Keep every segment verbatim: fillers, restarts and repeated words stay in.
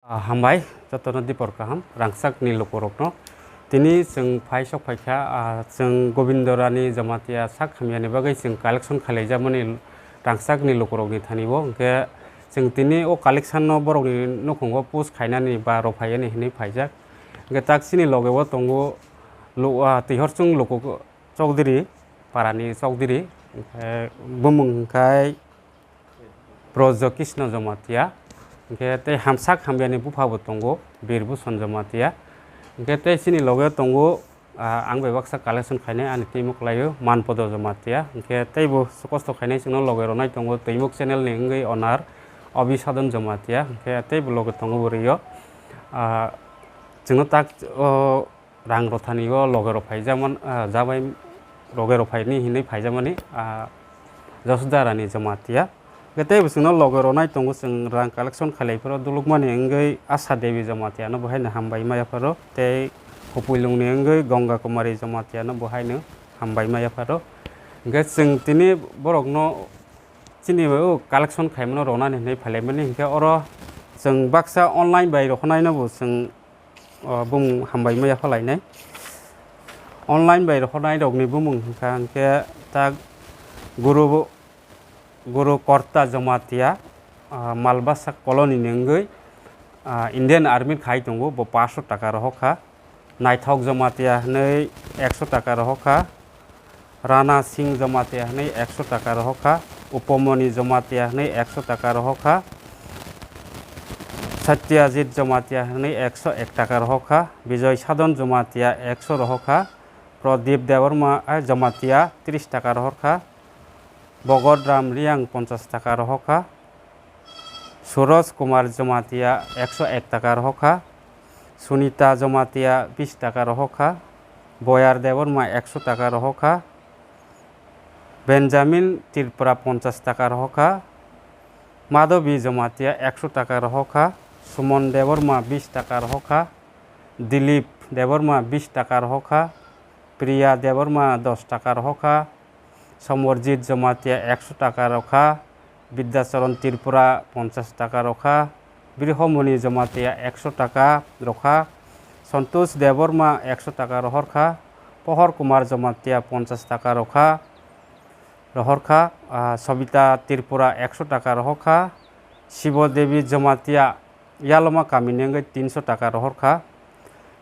Ah, hambai, jotono dipor kaham, rangchakni lukurokno. Tini chwng phai sok phaikha, ah, chwng Gobindo Rani Jamatia sak hamyani bagwi chwng collection khlaijakmani rangchakni lukurokni thani bo. Hwnkhe chwng tini o collection no borokni nukhungo post khainani ba rw phaiyani hinwi phaijak. Hwnkhe tak chini loge o tongo lu-, ah, Twihorsong luku Chowdhury, parani Chowdhury, hwnkhe bumung hwnkhe Brojo Krishna Jamatia, hwnkhe tei hamsak hamyani bupha bo tongo, Birbhusan Jamatia. Hwnkhe tei chini loge tongo, ah, ang bai baksa collection khainai ani twi muklaio Manpodo Jamatia. Hwnkhe teibo kosto khainai chwngno loge rwnai tongo, Twimuk channel ni wngwi owner Abhisadon Jamatia. Hwnkhe teibo loge tongo bwrwi o. Ah, chwngno tak, o, rang rw thani o loge rw phaijakmani, ah, jabai loge rw phaini hinwi phaijakmani, ah, Jasudharani Jamatia. Hwnkhe tei bo chwngno loge rwnai tongo, chwng rang collection khlai phuru dulukmani wngwi Asha Devi Jamatia no bo haino hambai ma yapharo, tei Khopilungni wngwi Ganga Kumari Jamatia no bo haino hambai ma yapharo. Hwnkhe chwng tini borokno chini o collection khaimano rwnani hinwi phailaimani, hwnkhe oro chwng baksa online bai rwkhnai no bo chwng o bumung hambai ma yaphalainai. Online bai rohornai rokni bumung hwnkha hwnkhe tak Guru, Guru Korta Jamatia, ah, Malbasa colony ni wngwi, ah, Indian Army khai tongo, bo paanch sho taka rohorkha. Naithok Jamatia hwnwi ekso taka rohorkha. Rana Singh Jamatia hwnwi ekso taka rohorkha, Upomoni Jamatia hwnwi ekso taka rohorkha, Satyajit Jamatia hwnwi ekso ek taka rohorkha, Bijoy Sadon Jamatia ekso rohorkha, Pradip Debbarma, eh, Jamatia tris taka rohorkha, Bogot Ram Riang ponchas taka rohorkha, Suraj Kumar Jamatia ekso ek taka rohorkha, Sunita Jamatia bis taka rohorkha, Boyar Debbarma ekso taka rohorkha, Benjamin Tripura ponchas taka rohorkha, Madhabi Jamatia ekso taka rohorkha, Suman Debbarma bis taka rohorkha, Dilip Debbarma bis taka rohorkha, Priya Debbarma dos taka rohorkha, Samarjit Jamatia ekso taka rohorkha, Bidyacharan Tripura ponchas taka rohorkha, Brihomoni Jamatia ekso taka rohorkha, Santosh Debbarma ekso taka rohorkha, Pohor Kumar Jamatia ponchas taka rohorkha, rohorkha, ah, Sobita Tripura ekso taka rohorkha, Sibo Devi Jamatia Yaloma kamini wngwi tinsho taka rohorkha.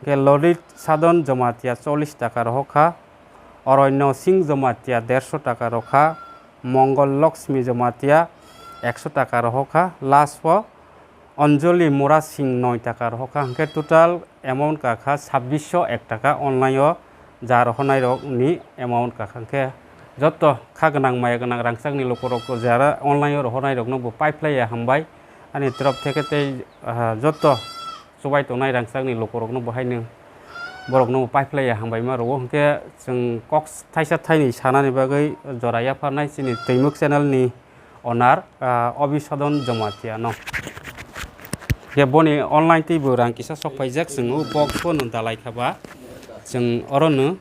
Hwnkhe Lolit Sadon Jamatia chollish taka rohorkha. Oroino Singh Jamatia dersho taka rohorkha. Mongol Lakshmi Jamatia ekso taka rohorkha. Last o Anjali Mura Singh noi taka rohorkha. Hwnkhe total amount kakha sabbish sho ek taka online o ja rohornairokni amount kakha. Hwnkhe joto kha gwnang maya gwnang rangchakni lukurok jara online o rohornairokno bo paiphlaiya hambai. Ani torop theke tei, ah, joto chubai tongnai rangchakni lukurokno bo haino borokno bo paiphlaiya hambai ma rwo. Hwnkhe chwng kok thaisa thaini sanani bagwi jora yapharnai chini Twimuk channel ni owner, ah, Abhisadon Jamatia no. Hwnkhe boni online twi bo rang kisa sok phaijak, chwng o box phano dalai kha ba, chwng oro no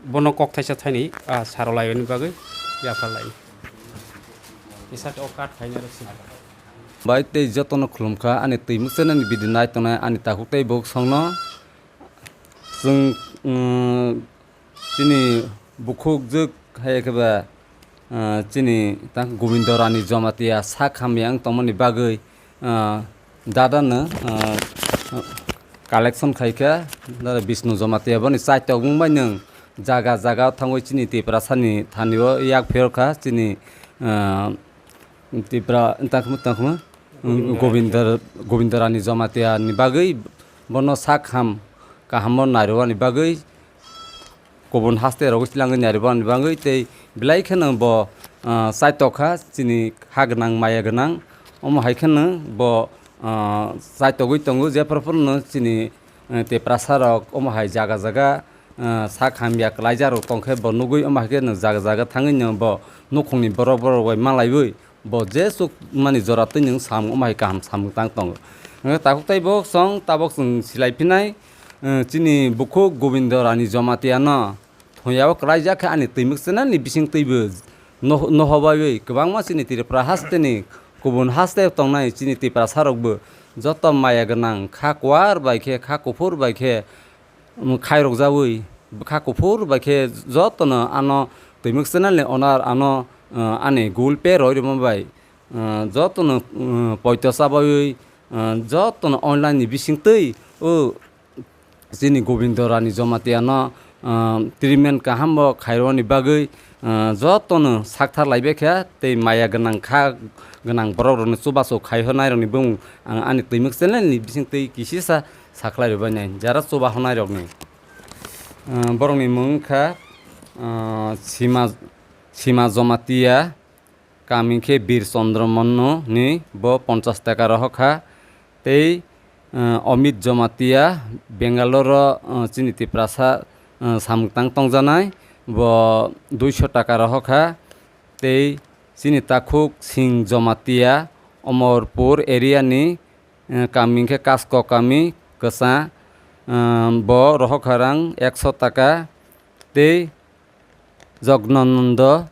bono kok thaisa thaini, ah, saro laiyani bagwi yapharlai. Kisa o cut khaina rw sini. Bai tei jotono khulumkha ani Twimuk channel ni video nai tongnai ani takhuk tei bwswk songno. Chwng, um, chini bukhuk jwk hai khe ba, uh, chini tang Gobindo Rani Jamatia sak hamya wng tongmani bagwi, uh, dada no, uh, collection khai kha, dada Bishnu Jamatia boni chaitok wng bai nwng jaga jaga thangwi chini Tiprasa ni thani o yak phiyok kha chini, uh, Tipra, tangkhuma, tangkhuma, Gobindo Rani. Gobindo, Gobindo Rani Jamatia ni bagwi bono sak ham, kaham o nairwani bagwi kubun haste rogwi silangwi nairwani bagwi tei belai kheno bo, ah, chaitok kha chini ha gwnang maya gwnang. Omo hai kheno bo, ah, chaitogwi tongo jephru phruno chini, eh, Tiprasa rok omo hai jaga jaga, ah, sak hamya kwlaijak rok tongkhe bo nugwi omo hai kheno jaga jaga thangwi no bo nukhungni borok borok bai malaiwi. Bo jesuk mani jora twi nwng samung omo hai kaham samung tang tongo. Hwnkhe takhuk tei bwswk song tabuk chwng silai phinai, eh, chini bukhuk Gobindo Rani Jamatia no thungya o kwlaijak khe ani Twimuk channel ni bising twibo noh-, nohobaiwi kwbangma chini Tripura haste ni kubun haste tongnai chini Tiprasa rokbo joto maya gwnang kha kuar bai khe, kha kuphur bai khe, um, khairokjaui, kha kuphur bai khe jotono ano Twimuk channel ni owner ano, uh, ani Google Pay roi rwma bai, uh, jotono, uh, poito chabaiwi, uh, jotono online ni bisingtwi, o chini Gobindo Rani Jamatia no, ah, treatment kaham bo khairokni bagwi, ah, jotono sakthar laibai kha tei maya gwnang kha gwnang borok rokno chubachu khaihornai rokni bumung ang ani Twimuk channel ni bisingtwi kisisa sakhlai rwbainai jara chuba honai rokni. Ah, borokni mung wngkha, ah, Sima, Sima Jamatia, kami khe Bir Chandra Manno ni bo ponchas taka rohor kha. Tei, eh, Amit Jamatia, Bangalore o, eh, chini Tiprasa, eh, samung tang tongjanai, bo duiso taka rohor kha. Tei chini takhuk Singh Jamatia, Omorpur area ni, eh, kami khe Kasko kami kwsa, eh, bo rohor kha rang ekso taka. Tei Jognondo,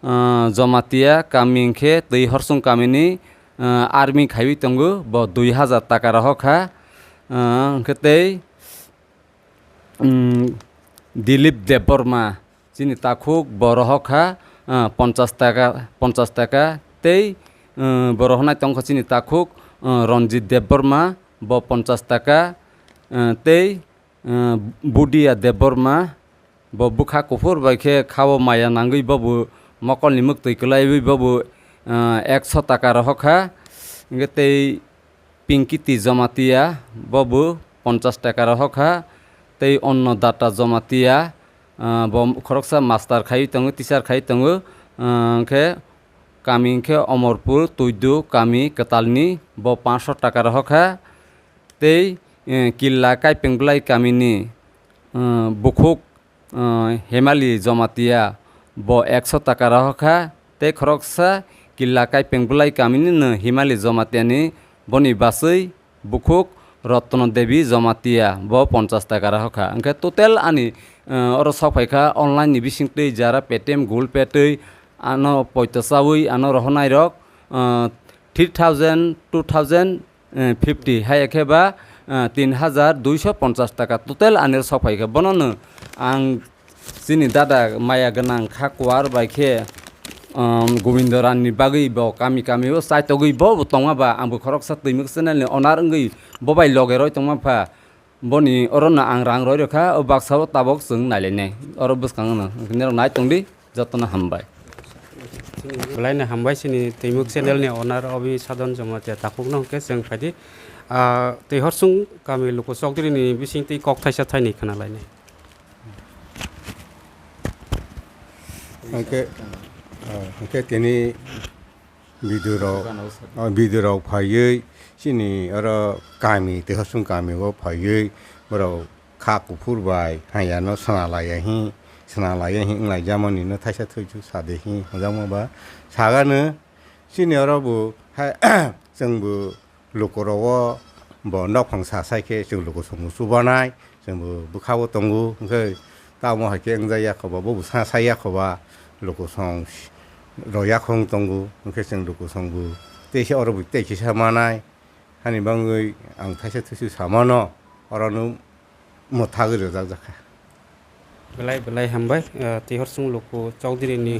ah, Jamatia kami hwnkhe twi Horsung kamini, ah, army khaiwi tongo, bo dui hazar taka rohor kha. Ah, hwnkhe tei, um, Dilip Debbarma chini takhuk bo rohor kha, ah, ponchas taka, ponchas taka tei, ah, bo rohornai tongkha chini takhuk, ah, Ranjit Debbarma bo ponchas taka, ah, tei, ah, Budia Debbarma, bo bwkha kuphur bai khe khao maya nangwi bobo mokolni mwktwi kwlaiwi bobo, ah, ekso taka rohor kha. Hwnkhe tei Pinkiti Jamatia bobo ponchas taka rohor kha. Tei Onnodata Jamatia, ah, bo khoroksa master khaiwi tongo, teacher khaiwi tongo. Ah, hwnkhe kami hwnkhe Omorpur Tuidu kami kwtalni bo panso taka rohor kha. Tei, eh, Killa Kaipengblai kamini, eh, bukhuk, eh, Hemali Jamatia bo ekso taka rohor kha. Tei khoroksa Killa Kaipengblai kamini no Hemali Jamatia ni boni bachwi bukhuk Rotno Devi Jamatia bo ponchas taka rohor kha. Hwnkhe total ani, eh, oro sok phai kha online ni bisingtwi jara Paytm, Google Pay twi ano poito chaui ano rohornai rok, eh, three thousand, two thousand, eh, fifty, hai khe ba, eh, tin hajar duiso ponchas taka total ani sok phai kha. Bono no ang chini dada maya gwnang kha kuar bai khe, um, Gobindo Rani bagwi bo kami kami o chaitogwi bo bo tongma ba ang bo khoroksa Twimuk channel ni owner wngwi bo bai loge roi tongma pha. Boni oro no ang rang roi rokha, o baksa o tabok chwng nailainai. Oro bwskango no. Nini rok nai tongdi, jotono hambai. Belai no hambai chini Twimuk channel ni owner Obi Sadon Jamatia takhuk no hwnkhe chwng phaidi. Ah, tei Horsung kami Luku Chokdiri ni bising tei kok thaisa thaini khna lainai. Hwnkhe, ah, hwnkhe tini Bidurok, o bidurok phaiwi chini oro kami, tei hosung kami o phaiwi borok kha kuphur bai haya no swnalaiya hi, swnalaiya hi wnglaijamani no thaisa thwisu sade hi hwnjakma ba sagano chini oro bo hai chwngbo lukurok o bo nokphang sa sai khe chwng lukusong bo chubanai. Chwngbo bwkha-o tongo, hwnkhe tamo hai khe wngjak ya kho ba, bo bwsa sa ya kho ba, lukusong rw ya kho wng tongo, hwnkhe chwng lukusong bo teisa oro bo tei kisa manai, hani bagwi ang thaisa thusu sa mano, oro no mwthagwi rwjak jak kha. Belai belai hambai, ah, tei horsung luku chowdhury ni,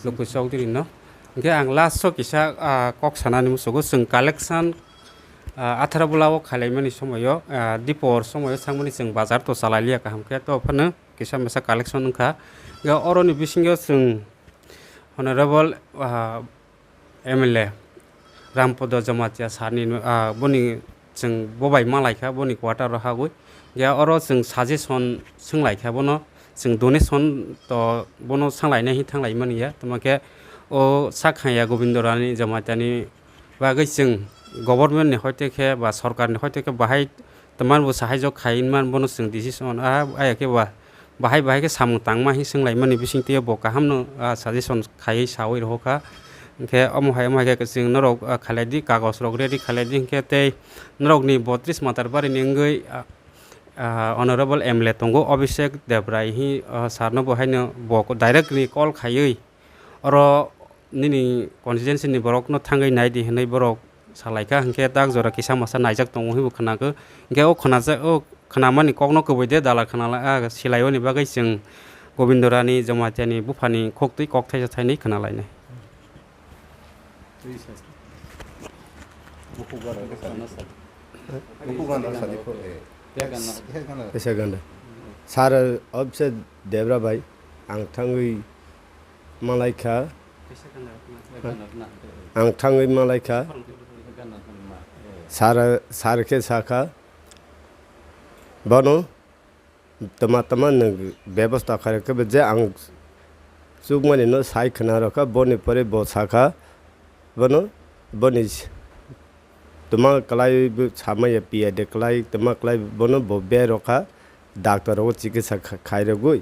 luku chowdhury no. Hwnkhe ang last o kisa, ah, kok sanani musugo, chwng collection, ah, atharo bwla o khailaimani somoyo, ah, dipor somoyo thangmani chwng bazar to chalai liya kaham khe, to phano kisa masa collection wngkha. Ga oroni bisingo chwng Honorable, ah, M L A Rampodo Jamatia sir ni, ah, boni chwng bobai malaikha, boni quarter o hagwi. Ga oro chwng suggestion swnglaikha bono, chwng donation to bono swnglainai hi thanglaimani ya. Tamo khe o sak haiya Gobindo Rani Jamatia ni bagwi chwng government ni hoite khe ba sorkar ni hoite khe bahai tamar bo sahai jok khai man bono chwng decision a, aya khe ba bahai bahai khe samung tangma hi swnglaimani bising twi bo kaham no, ah, suggestion khaiwi sawi rwkha. Hwnkhe omo hai omo hai khe chwng norok, ah, khailai di, kagoj rok ready khailai di, hwnkhe tei norok ni botris matar bari ni wngwi, ah, ah, Honorable M L A tongo Abhishek Debrai hi, ah, sir no bo haino bo direct ni call khaiwi oro nini constituency ni borok no thangwi nai di hinwi borok Salaikha, hinkhe tak jora kisa masa naijak tongo hinwi bo khwnakhe. Hinkhe o khwnajak, o khwnamani kokno kwbui de dala khwnala, ah, silaiyoni bagwi chwng Gobindorani Jamatia ni buphani kok twi kok thaisa thainwi khwnalainai. Buku gana sadi. Buku gana sadi ko, eh. Kaisa ganda. Sir, Abhishek Debra bai, ang thangwi malaikha. Ang thangwi malaikha. Sir, sir khe sakha. Bono tama tama nwng bebosta khairokhe bo je ang chukmani no sai khna rokha, boni pore bo sakha, bono, boni s-, tama kwlai bo samaya piya de kwlai, tama kwlai bono bo berokha, doctor o chikitsa kha-, khairogwi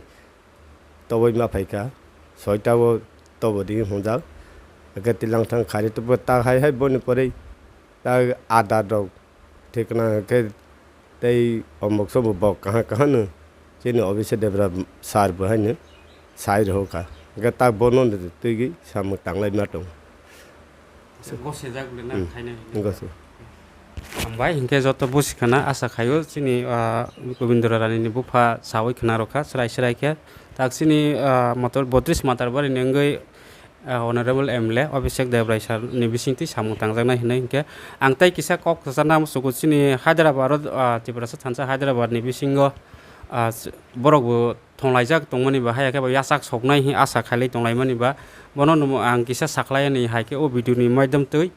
toboi ma phaikha, soita o tobo di hwnjak, eke tilang thang khairokhe ta hai hai boni pore ta ada rok. Thikna khe tei omok sobo bok kaha kaha no chini Abhishek Debra sir bo haino sai rwkha. Hwnkhe tak bono twigwi samung tanglai ma tongo. Gosijak le na Hmm. Khainai hinwi. Gosi. Hambai hinkhe joto busi khana asa khaio chini, ah, Gobindra Rani ni bupha sawi khna rokha chwrai chwrai khe. Tak chini, ah, motor botris matar bari ni wngwi ah, Honorable M L A Abhishek Debrai sir ni bisingtwi samung tangjaknai hinwi hinkhe ang tei kisa kok kwchana muchugo chini Hyderabad o, ah, Tiprasa thansa Hyderabad ni bisingo, ah, s-, borok bo thonglaijak tongmani ba haya khe bo yachak soknai hinwi asa khailai tonglaimani ba bono nw ang kisa sakhlai ani hai khe o video ni maidom twi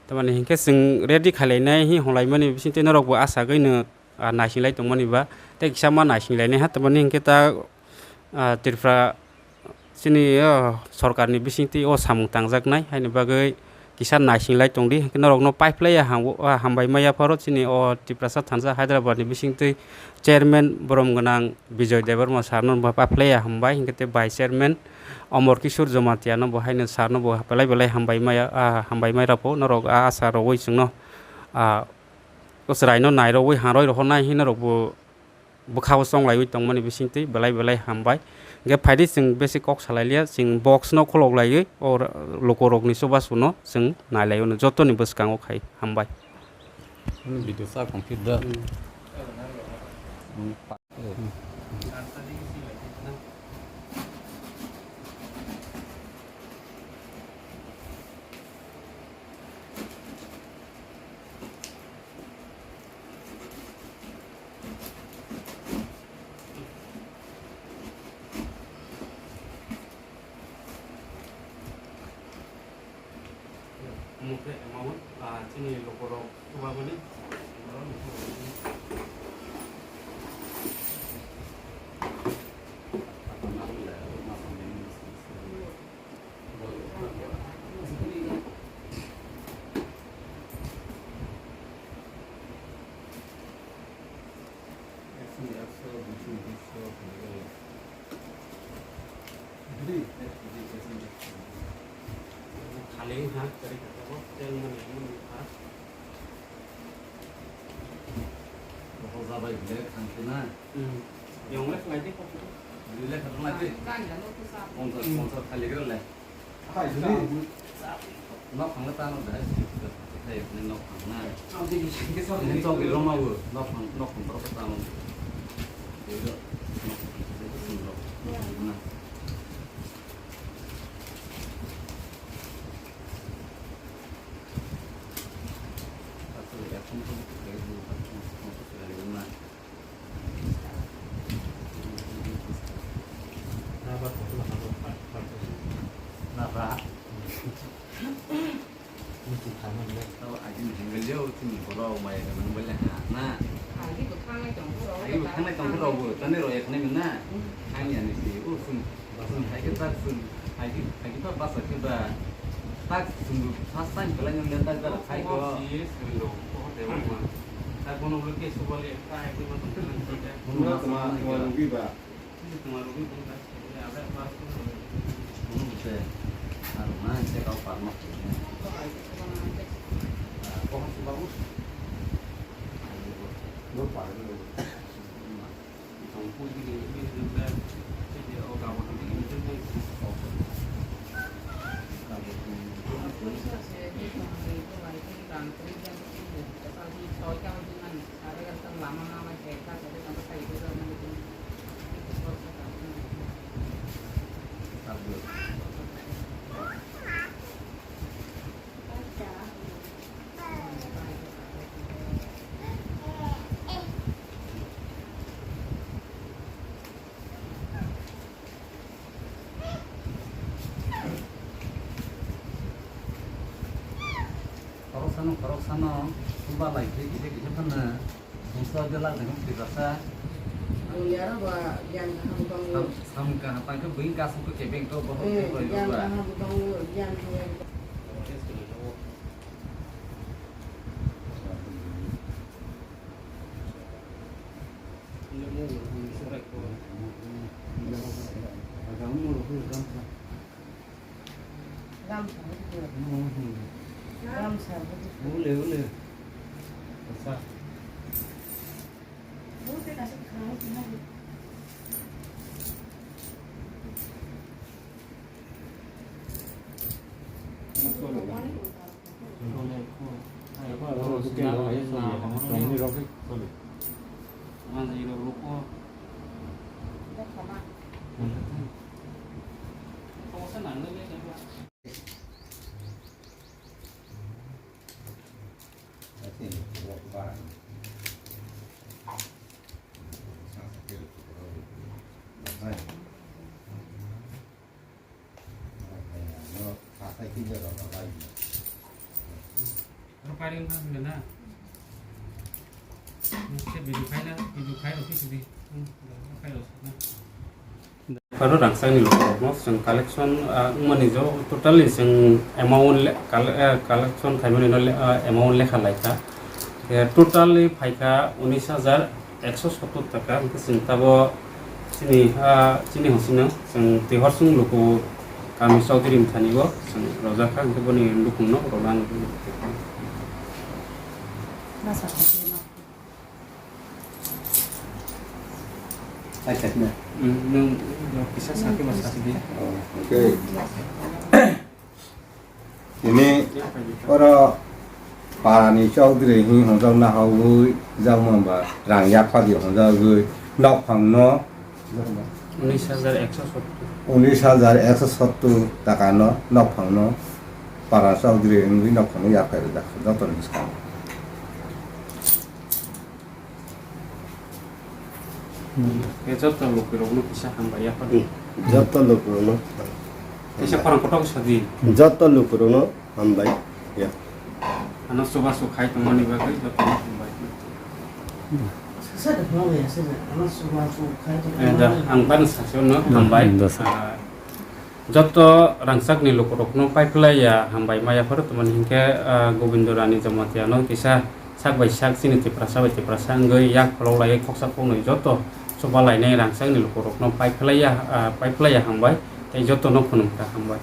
tamani hinkhe chwng ready khailainai hinwi honglaimani bisingtwi norok bo asa gwi nw ah, naisinglai tongmani ba, tei kisa ma naisinglainai ha, tamani hinkhe ta, ah, Tripura chini, oh, sorkarni bisingtwi o samung tangjaknai, haini bagwi kisa naisinglai tongdi, hinkhe norokno paiphlaiya ham-, ah, hambai maya pharo chini o Tiprasa thansa Hyderabadni bisingtwi chairman borom gwnang Bijoy Debbarma sirno bo paiphlaiya hambai, hinkhe tei vice chairman Amar Kishore Jomatiano bo haino sirno bo belai belai hambai maya, ah, hambai mai rwpho norok a asa rwui chwngno, ah, O chwraino nairogwi hangroi rohornai hinwi norokbo bwkhao chonglaiwi tongmani bisingtwi belai belai hambai. Hinkhe phaidi chwng besi kok salailiya, chwng box no kholok laiwi o ra-, lukurokni chubachuno chwng nailaio, jotoni bwskango khai hambai. Ani video sa complete da. Hmm. Hmm. Omo khe amount, ah, chini lukurok tubamani. Khali wngkha, kwrwi kha tabuk, tel mani, mani wngkha. Bohol jabai bile thangkhe na. Hmm. Yong le khlai di kok. Bile kha thang lai di. Ponchas, ponchas khali gra le. Hai, juni. Nok phang le tano dai. Hai, ni nok phang na. Ni chok di roma wo. Nok phang, nok phang toro tano. Dei ro. Nok phang. Na. Nabra. Tabo agini hinwi liya, o chini borok maya gwnang bai le ha na. Agi bo thangnai tong phuru. Agi bo thangnai tong phuru bo, tani rok yakhnai mano. Thang ya ni si, o chwng, chwng hai khe tak chwng, hai khe, hai khe tak basa khe ba. Tak chwng bo first time belai nang le tak dara khai ko. Si, chwng rok ko de ma. Tak bono ulo ke subali ta hai ko ma tong. Bono ma tama, tama rugi ba. Khoroksano, khoroksano, sumba lai khe kisa kisa phano bwsa belak de hwn tiprasa. Ang yaro ba giyan kaham tongo. Sam, sam kaham tang khe buini kasung khe kebeng to bohok. Eh, khe koi giyan ba. Kaham tongo, giyan kaham. Ule, ule. Aro rangchakni lukurokno chwng collection, ah, wngmani jo totally chwng amount le-, colle-, ah, collection khaimani no le-, ah, amount lekha laikha. Totally phaikha unis hajar ekso sottor taka, hwnkhe chwng tabo chini, ah, chini hosino chwng twi horsong luku kami Chaudhary mthani o chwng rojak kha, hwnkhe boni nukhungno rwna nugwi. Ai, sakna. Hmm, nwng, nwng kisa sakhe ba sakdi. Oh, okay. Ini oro parani Chaudhary hwnwi hwnjakna hwnwi jakma ba rang yakphadi hwnjagwi nokphangno Unis hajar ekso sottor. Unis hajar ekso sottor takano nokphangno para Chaudhary wngwi nokphangno yaphai rwjak jotoni bwskango. Khe joto lukurokno kisa hambai yaphar. Hmm. Joto lukurokno. Kisa khorang kotor sadi. Joto lukurokno hambai ya. Ano chubachu khai tongmani bagwi jotono hambai. Eh, da, ang bani sasino hambai. Hmm, da, sir. Ah, Joto rangchakni lukurokno paiphlaiya hambai ma yapharo, tamoni hinkhe, ah, Gobindo Rani Jamatia no kisa sak bai sak chini Tiprasa bai Tiprasa wngwi yak pholok laiwi khoksa khoknwi joto chuba lainai rangchakni lukurokno paiphlaiya, ah, paiphlaiya hambai tei jotono khulumkha hambai.